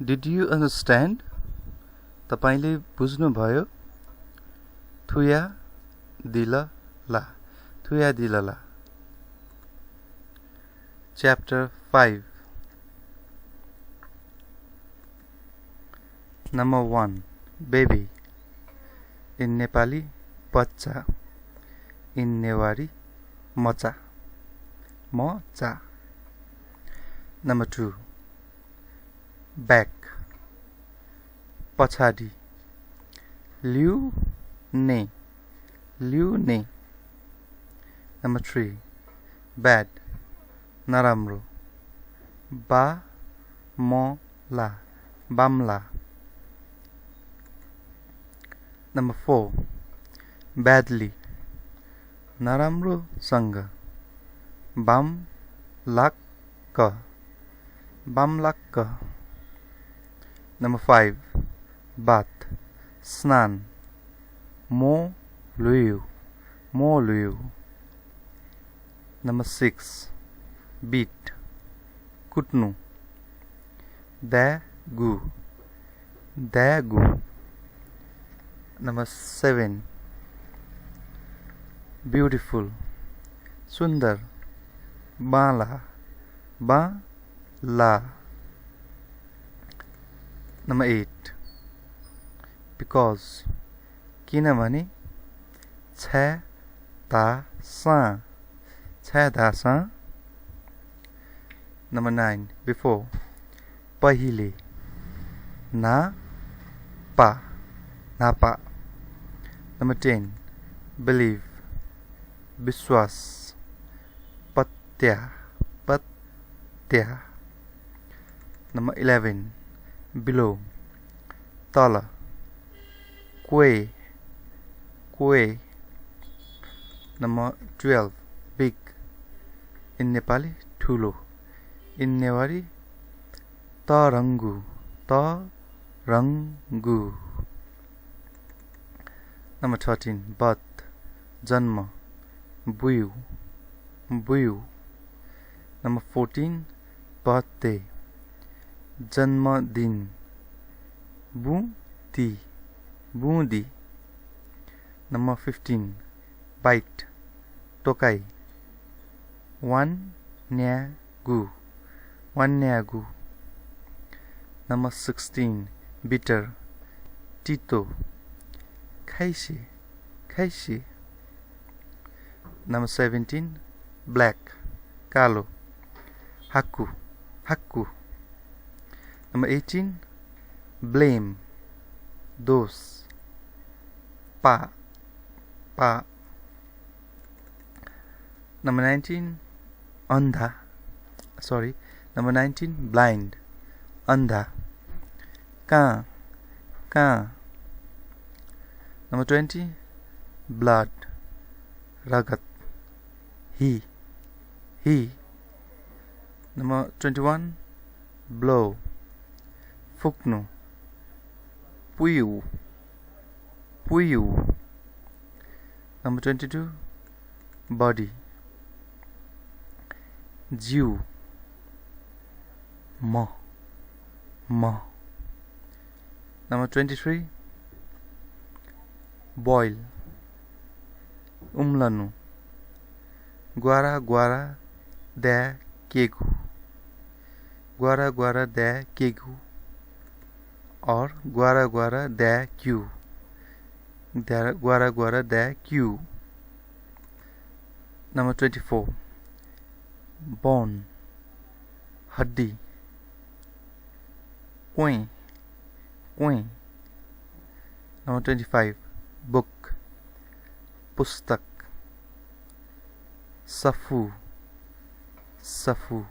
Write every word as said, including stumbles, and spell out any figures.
Did you understand? तपाईंले बुझ्नुभयो? थुयादिल ला? थुयादिल ला? Chapter five. Number one, baby. In Nepali, बच्चा। In Newari, मचा। मचा। Number two, back, पछाडि। ल्यूने, ल्यूने। Number three, bad, नराम्रो। बामला, बामला। Number four, badly, नराम्रोसँग। बामलाक, बामलाक। Number five, bath, स्नान। मोलुयु, मोलुयु। Number six, beat, कुट्नु। दाय्गु, दाय्गु। Number seven, beautiful, सुन्दर। बांला, बांला। Number eight, because, किनभने। छाय्धाःसां, छाय्धाःसां। Number nine, before, पहिले। न्हापा, न्हापा। Number ten, believe, विश्वास। पत्या, पत्या। Number eleven, below, तल। क्वय्, क्वय्। Number twelve, big, in Nepali, ठूलो। In Newari, तरंगु, तरंगु। Number thirteen, birth, जन्म। बुयु, बुयु। Number fourteen, birthday, जन्मदिन। बुँदि, बुँदि। Number fifteen, bite, Tokai. वान्यागु, वान्यागु। Number sixteen, bitter, तितो। खाइसे, खाइसे। Number seventeen, black, कालो। हाकु, हाकु। Number eighteen, blame, दोष। पा, पा। Number nineteen, अन्धा, sorry, number nineteen, blind, अन्धा। कां, कां। Number twenty, blood, रगत। He, he। Number twenty-one, blow, फुक्नु। पुयु, पुयु। Number twenty-two, body, जिउ, म्ह, म्ह। Number twenty-three, boil, उम्लनु। ग्वारा ग्वारा दाय्केगु। ग्वारा ग्वारा दाय्केगु। Or ग्वारा ग्वारा दाय्क्यु। द्या-, ग्वारा ग्वारा दाय्क्यु। Number twenty-four, bone, हड्डी। क्वें, क्वें। Number twenty-five, book, पुस्तक। सफू, सफू।